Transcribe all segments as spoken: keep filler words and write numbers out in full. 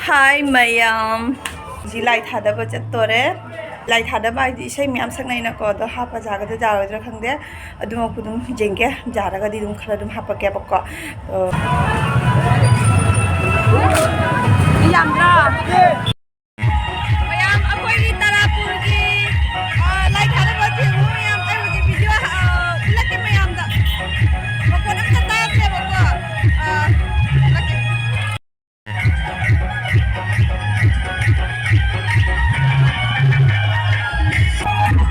ꯍꯥꯏ ꯃꯌꯥꯝ, ꯍꯧꯖꯤꯛ ꯂꯥꯏ ꯊꯥꯗꯕ ꯆꯠꯇꯣꯔꯦ꯫ ꯂꯥꯏ ꯊꯥꯗꯕ ꯍꯥꯏꯗꯤ ꯏꯁꯩ ꯃꯌꯥꯝ ꯁꯛꯅꯩꯅꯀꯣ, ꯑꯗꯣ ꯍꯥꯞꯄ ꯌꯥꯒꯗ꯭ꯔꯥ ꯌꯥꯔꯣꯏꯗ꯭ꯔꯥ ꯈꯪꯗꯦ꯫ ꯑꯗꯨꯃꯛꯄꯨ ꯑꯗꯨꯝ ꯌꯦꯡꯒꯦ, ꯌꯥꯔꯒꯗꯤ ꯑꯗꯨꯝ ꯈꯔ ꯑꯗꯨꯝ ꯍꯥꯞꯄꯛꯀꯦꯕꯀꯣ꯫ ꯑ, ꯌꯥꯝꯗ꯭ꯔꯥ? ꯃꯌꯥꯝ, ꯑꯩꯈꯣꯏꯒꯤ ꯇꯔꯥꯄꯨꯔꯒꯤ, ꯑ, ꯂꯥꯏ ꯊꯥꯗꯕ ꯊꯦꯡꯉꯨ ꯃꯌꯥꯝ, ꯑꯩ ꯍꯧꯖꯤꯛ ꯚꯤꯗꯤꯑꯣ, ꯑ, ꯎꯠꯂꯛꯀꯦ ꯃꯌꯥꯝꯗ꯫ ꯃꯈꯣꯟ ꯑꯝꯇ ꯇꯥꯗꯦꯕꯀꯣ꯫ ꯑ, ꯎꯠꯂꯛꯀꯦ꯫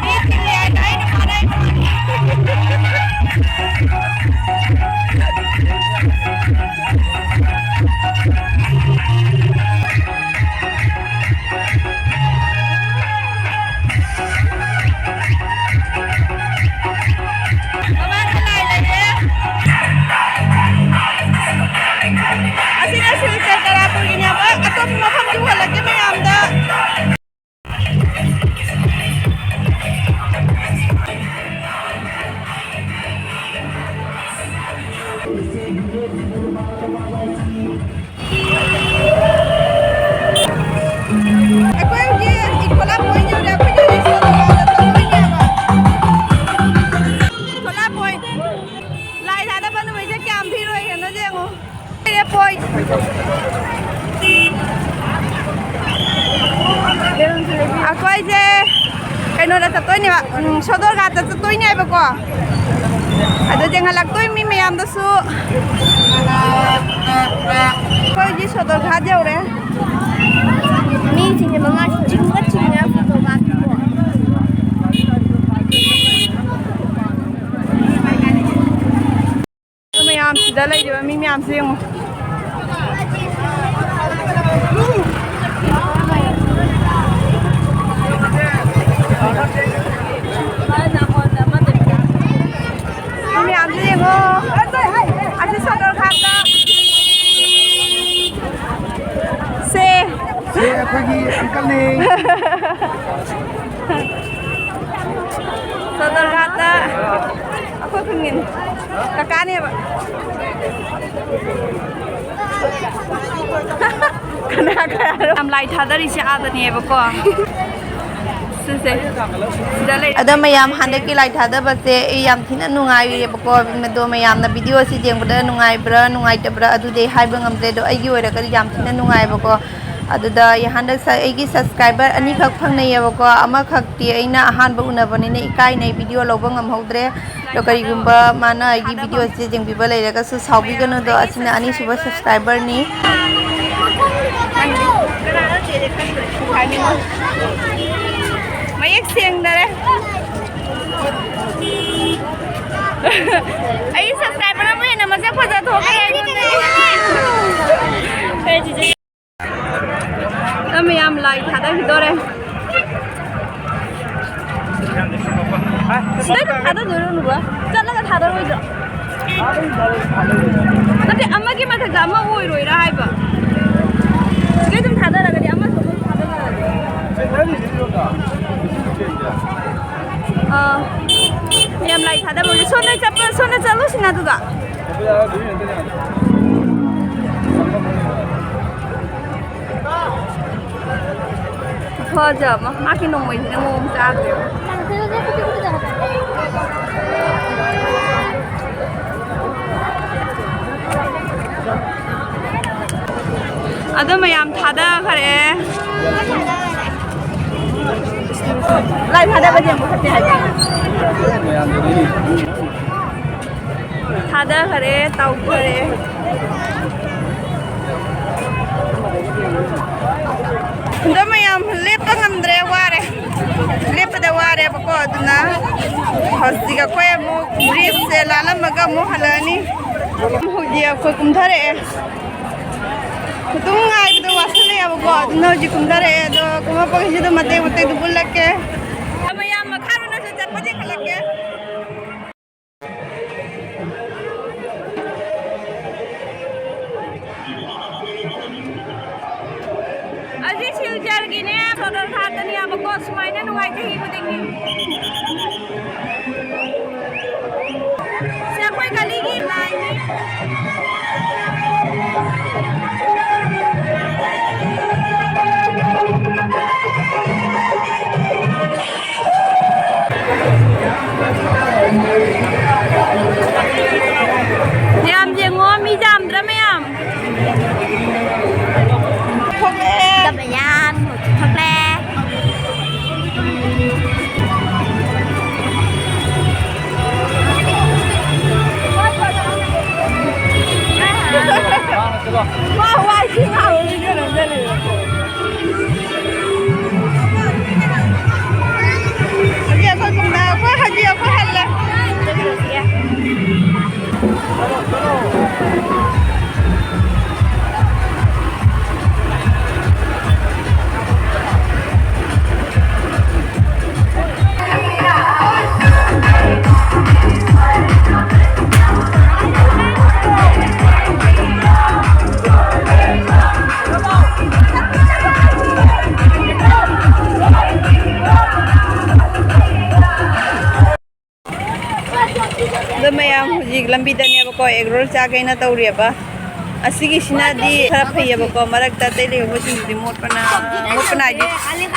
ꯃꯤ ꯆꯤꯜꯂꯦ ꯍꯥꯏꯅ ꯑꯩꯅ ꯐꯥꯔꯛꯏ꯫ ꯃꯃꯥꯡꯗ ꯂꯥꯏ ꯂꯩꯔꯦ꯫ ꯑꯁꯤꯅ ꯁꯤꯜꯆꯔ ꯇꯔꯥꯄꯨꯔꯒꯤꯅꯦꯕ꯫ ꯑꯇꯣꯞꯄ ꯃꯐꯝꯁꯨ ꯎꯍꯜꯂꯛꯀꯦ ꯃꯌꯥꯝꯗ꯫ ꯑꯩꯈꯣꯏ ꯍꯧꯖꯤꯛ ꯏꯈꯣꯂꯥ ꯄꯣꯏꯟ ꯌꯧꯔꯦ꯫ ꯑꯩꯈꯣꯏ ꯍꯧꯖꯤꯛ ꯁꯣꯂꯣꯕꯥꯗ ꯆꯠꯇꯣꯏꯅꯦꯕ꯫ ꯏꯈꯣꯂꯥ ꯄꯣꯏꯟ꯫ ꯂꯥꯏ ꯊꯥꯗꯕ ꯅꯨꯃꯤꯠꯁꯦ ꯀꯌꯥꯝ ꯐꯤꯔꯣꯏ ꯀꯩꯅꯣ ꯌꯦꯡꯉꯣ꯫ ꯂꯩꯔꯦ ꯄꯣꯏꯟ꯫ ꯑꯩꯈꯣꯏꯁꯦ ꯀꯩꯅꯣꯗ ꯆꯠꯇꯣꯏꯅꯦꯕ, ꯎꯝ, ꯁꯣꯗꯣꯔꯒꯥꯠꯇ ꯆꯠꯇꯣꯏꯅꯦꯕꯀꯣ꯫ ꯑꯗꯨ ꯌꯦꯡꯍꯜꯂꯛꯇꯣꯏ ꯃꯤ ꯃꯌꯥꯝꯗꯁꯨ꯫ ꯑꯩꯈꯣꯏ ꯍꯧꯖꯤꯛ ꯁꯣꯗꯣꯔꯒꯥꯠ ꯌꯧꯔꯦ꯫ ꯃꯤꯁꯤꯡꯁꯦ ꯃꯉꯥ ꯆꯤꯡꯒ ꯆꯤꯡꯉꯦ ꯐꯣꯇꯣ ꯀꯥꯞꯄꯤꯀꯣ꯫ ꯃꯌꯥꯝ ꯁꯤꯗ ꯂꯩꯔꯤꯕ ꯃꯤ ꯃꯌꯥꯝꯁꯦ ꯌꯦꯡꯉꯣ꯫ ꯃꯤ ꯃꯌꯥꯝꯁꯦ ꯌꯦꯡꯉꯣ꯫ ꯑꯁꯤ ꯁꯣꯗꯣꯔꯒꯥꯠꯇ꯫ ꯁꯦ꯫ ꯁꯦ ꯑꯩꯈꯣꯏꯒꯤ ꯑꯪꯀꯜꯅꯦ꯫ ꯁꯣꯗꯣꯔꯒꯥꯠꯇ ꯑꯩꯈꯣꯏ ꯈꯨꯟꯒꯤꯅꯤ꯫ ꯀꯀꯥꯅꯦꯕ꯫ ꯌꯥꯝ ꯂꯥꯏ ꯊꯥꯗꯔꯤꯁꯦ ꯑꯥꯗꯅꯦꯕꯀꯣ꯫ ꯁꯤꯁꯦ꯫ ꯁꯤꯗ ꯂꯩ꯫ ꯑꯗꯣ ꯃꯌꯥꯝ, ꯍꯟꯗꯛꯀꯤ ꯂꯥꯏ ꯊꯥꯗꯕꯁꯦ ꯑꯩ ꯌꯥꯝ ꯊꯤꯅ ꯅꯨꯡꯉꯥꯏꯔꯤꯑꯕꯀꯣ꯫ ꯑꯗꯣ ꯃꯌꯥꯝꯅ ꯚꯤꯗꯤꯑꯣꯁꯤ ꯌꯦꯡꯕꯗ ꯅꯨꯡꯉꯥꯏꯕ꯭ꯔꯥ ꯅꯨꯡꯉꯥꯏꯇꯕ꯭ꯔꯥ ꯑꯗꯨꯗꯤ ꯑꯩ ꯍꯥꯏꯕ ꯉꯝꯗ꯭ꯔꯦ꯫ ꯑꯗꯣ ꯑꯩꯒꯤ ꯑꯣꯏꯔꯒꯗꯤ ꯌꯥꯝ ꯊꯤꯅ ꯅꯨꯡꯉꯥꯏꯕꯀꯣ꯫ ꯑꯗꯨꯗ ꯑꯩ ꯍꯟꯗꯛ ꯁ-, ꯑꯩꯒꯤ ꯁꯕꯁꯀ꯭ꯔꯥꯏꯕꯔ ꯑꯅꯤꯈꯛ ꯐꯪꯅꯩꯌꯦꯕꯀꯣ꯫ ꯑꯃꯈꯛꯇꯤ ꯑꯩꯅ ꯑꯍꯥꯟꯕ ꯎꯅꯕꯅꯤꯅ ꯏꯀꯥꯏꯅꯩ, ꯚꯤꯗꯤꯑꯣ ꯂꯧꯕ ꯉꯝꯍꯧꯗ꯭ꯔꯦ꯫ ꯑꯗꯣ ꯀꯔꯤꯒꯨꯝꯕ ꯃꯥꯅ ꯑꯩꯒꯤ ꯊꯥꯗꯕ꯫ ꯚꯤꯗꯤꯑꯣꯁꯦ ꯌꯦꯡꯕꯤꯕ ꯂꯩꯔꯒꯁꯨ ꯁꯥꯎꯕꯤꯒꯅꯨ꯫ ꯑꯗꯣ ꯑꯁꯤꯅ ꯑꯅꯤꯁꯨꯕ ꯁꯕꯁꯀ꯭ꯔꯥꯏꯕꯔꯅꯤ꯫ ꯃꯌꯦꯛ ꯁꯦꯡꯗꯔꯦ꯫ ꯑꯩ ꯁꯕꯁꯀ꯭ꯔꯥꯏꯕꯔ ꯑꯃ ꯍꯦꯟꯅ ꯃꯁꯛ ꯐꯖ ꯊꯣꯛꯈ꯭ꯔꯦ ꯑꯩꯉꯣꯟꯗꯒꯤ꯫ ꯅꯪ ꯃꯌꯥꯝ ꯂꯥꯏ ꯊꯥꯗꯈꯤꯗꯣꯔꯦ꯫ ꯁꯤꯗꯩ ꯑꯗꯨꯝ ꯊꯥꯗꯗꯣꯏꯔꯣ, ꯅꯨꯕ? ꯆꯠꯂꯒ ꯊꯥꯗꯔꯣꯏꯗ꯭ꯔꯣ? ꯅꯠꯇꯦ, ꯑꯃꯒꯤ ꯃꯊꯛꯇ ꯑꯃ ꯑꯣꯏꯔꯣꯏꯔꯥ ꯍꯥꯏꯕ? ꯁꯤꯗꯩ ꯑꯗꯨꯝ ꯊꯥꯗꯔꯒꯗꯤ ꯑꯃꯁꯨ ꯑꯗꯨꯝ ꯊꯥꯗꯔꯒꯗꯤ꯫ ꯑꯥ, ꯃꯌꯥꯝ ꯂꯥꯏ ꯊꯥꯗꯕ ꯍꯧꯖꯤꯛ꯫ ꯁꯣꯝꯗ ꯆꯠꯄ, ꯁꯣꯝꯗ ꯆꯠꯂꯨꯁꯤꯅ ꯑꯗꯨꯒ꯫ ꯈꯨꯐꯖ ꯑꯃ꯫ ꯃꯥꯒꯤ ꯅꯣꯡꯃꯩꯁꯤꯅ ꯃꯑꯣꯡ ꯆꯥꯗ꯭ꯔꯦꯕ꯫ ꯑꯗꯣ ꯃꯌꯥꯝ ꯊꯥꯗꯈꯔꯦ꯫ ꯂꯥꯏ ꯊꯥꯗꯕꯗꯤ ꯑꯃꯨꯛ ꯐꯠꯇꯦ ꯍꯥꯏꯕ꯫ ꯊꯥꯗꯈꯔꯦ, ꯇꯧꯈꯔꯦ꯫ ꯑꯗꯣ ꯃꯌꯥꯝ ꯂꯦꯞꯄ ꯉꯝꯗ꯭ꯔꯦ, ꯋꯥꯔꯦ꯫ ꯂꯦꯞꯄꯗ ꯋꯥꯔꯦꯕꯀꯣ, ꯑꯗꯨꯅ ꯍꯧꯖꯤꯛ ꯑꯩꯈꯣꯏ ꯑꯃꯨꯛ ꯕ꯭ꯔꯤꯖꯁꯦ ꯂꯥꯜꯂꯝꯃꯒ ꯑꯃꯨꯛ ꯍꯜꯂꯛꯑꯅꯤ꯫ ꯍꯧꯖꯤꯛ ꯑꯩꯈꯣꯏ ꯀꯨꯝꯊꯔꯛꯑꯦ꯫ ꯑꯗꯨꯝ ꯉꯥꯏꯕꯗꯣ ꯋꯥꯁꯜꯂꯛꯑꯦꯕꯀꯣ, ꯑꯗꯨꯅ ꯍꯧꯖꯤꯛ ꯀꯨꯝꯊꯔꯛꯑꯦ꯫ ꯑꯗꯣ ꯀꯨꯝꯃꯛꯄꯒꯤꯁꯤꯗ ꯃꯇꯦꯛ ꯃꯇꯦꯛꯇ ꯄꯨꯜꯂꯛꯀꯦ꯫ ꯃꯌꯥꯝ ꯃꯈꯥꯔꯣꯝꯗꯁꯨ ꯆꯠꯄ ꯆꯤꯡꯈꯠꯂꯛꯀꯦ꯫ ꯑꯁꯤ ꯁꯤꯜꯆꯔꯒꯤꯅꯦ, ꯁꯣꯗꯔ ꯘꯥꯠꯇꯅꯦꯕꯀꯣ, ꯁꯨꯃꯥꯏꯅ ꯅꯨꯡꯉꯥꯏ ꯆꯍꯤ ꯈꯨꯗꯤꯡꯒꯤ꯫ ꯁꯤ ꯑꯩꯈꯣꯏ ꯒꯂꯤꯒꯤ ꯂꯥꯏꯅꯤ꯫ ꯑꯦꯒ ꯔꯣꯜ ꯆꯥꯒꯦꯅ ꯇꯧꯔꯤꯑꯕ꯫ ꯑꯁꯤꯒꯤꯁꯤꯅꯗꯤ ꯈꯔ ꯐꯩꯌꯦꯕꯀꯣ, ꯃꯔꯛꯇ ꯑꯇꯩ ꯂꯩꯕ ꯄꯣꯠꯁꯤꯡꯗꯨꯗꯤ ꯃꯣꯠꯄꯅ, ꯃꯣꯠꯄꯅ ꯍꯥꯏꯗꯤ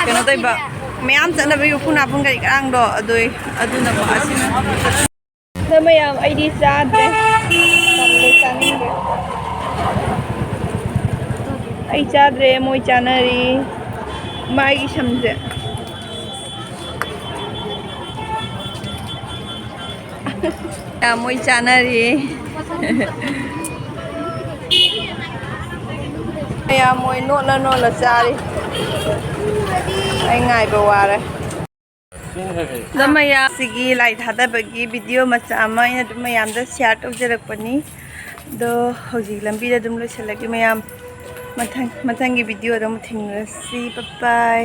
ꯀꯩꯅꯣ ꯇꯧꯕ, ꯃꯌꯥꯝ ꯆꯠꯅꯕꯒꯤ ꯎꯐꯨꯟ ꯋꯥꯐꯨꯟ ꯀꯔꯤ ꯀꯔꯥꯡꯗꯣ ꯑꯗꯨ, ꯑꯗꯨꯅꯀꯣ ꯑꯁꯤꯅ꯫ ꯑꯗꯣ ꯃꯌꯥꯝ, ꯑꯩꯗꯤ ꯆꯥꯗ꯭ꯔꯦ꯫ ꯇꯜꯂꯦ, ꯆꯥꯅꯤꯡꯗ꯭ꯔꯦ꯫ ꯑꯩ ꯆꯥꯗ꯭ꯔꯦ, ꯃꯣꯏ ꯆꯥꯅꯔꯤ꯫ ꯃꯥꯒꯤ ꯁꯝꯁꯦ꯫ ꯃꯣꯏ ꯆꯥꯅꯔꯤ꯫ ꯃꯌꯥꯝ ꯃꯣꯏ ꯅꯣꯠꯂ ꯅꯣꯠꯂ ꯆꯥꯔꯤ꯫ ꯑꯩ ꯉꯥꯏꯕ ꯋꯥꯔꯦ꯫ ꯑꯗꯣ ꯃꯌꯥꯝ, ꯁꯤꯒꯤ ꯂꯥꯏ ꯊꯥꯗꯕꯒꯤ ꯚꯤꯗꯤꯑꯣ ꯃꯆꯥ ꯑꯃ ꯑꯩꯅ ꯑꯗꯨꯝ ꯃꯌꯥꯝꯗ ꯁꯤꯌꯥꯔ ꯇꯧꯖꯔꯛꯄꯅꯤ꯫ ꯑꯗꯣ ꯍꯧꯖꯤꯛ ꯂꯝꯕꯤꯗ ꯑꯗꯨꯝ ꯂꯣꯏꯁꯤꯜꯂꯒꯦ ꯃꯌꯥꯝ꯫ ꯃꯊꯪ, ꯃꯊꯪꯒꯤ ꯚꯤꯗꯤꯑꯣꯗ ꯑꯃꯨꯛ ꯊꯦꯡꯅꯔꯁꯤ꯫ ꯕꯥꯏ ꯕꯥꯏ꯫